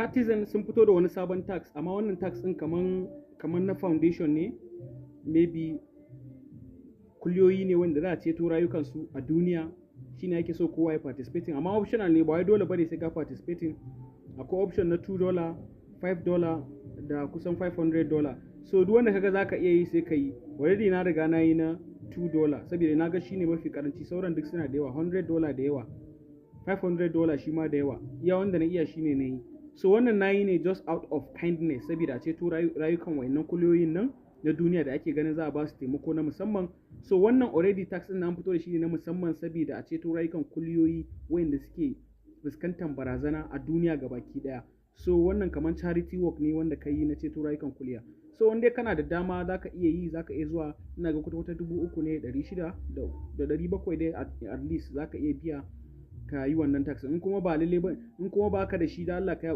Catizen sun fito da wani sabon task, amma wannan task ɗin kaman na foundation ne, maybe kuliyoyi ne wanda za a ceto rayukansu a duniya. Shine ake so kowa ya participating, amma optional ne, ba wai dole bane sai ka participating. Akwai option na $2, $5 da kusan $500. So duk wanda kaga zaka iya yi, sai ka yi. Already na riga na yi na $2 saboda na ga shine mafi karanci. Sauran duk suna da yawa, $100 da yawa, $500 shi ma da yawa. Iya wanda na iya shine na yi. So wannan na yi ne just out of kindness, saboda a ceto rayukan wayannan kuliyoyin nan na duniya da ake ganin za a ba su taimako na musamman. So wannan already task din an fito da shi ne na musamman saboda a ceto rayukan kuliyoyi wayanda suke fuskantar barazana a duniya gabaki daya. So wannan kamar charity work ne wanda ka yi na ceto rayukan kuliya. So wanda kana da dama zaka iya yi, zaka iya zuwa. Ina ga kwata 3,600 da 700 dai at least zaka iya biya ka yi wannan task. In kuma ba lalle ba, in kuma baka da shi, da Allah ka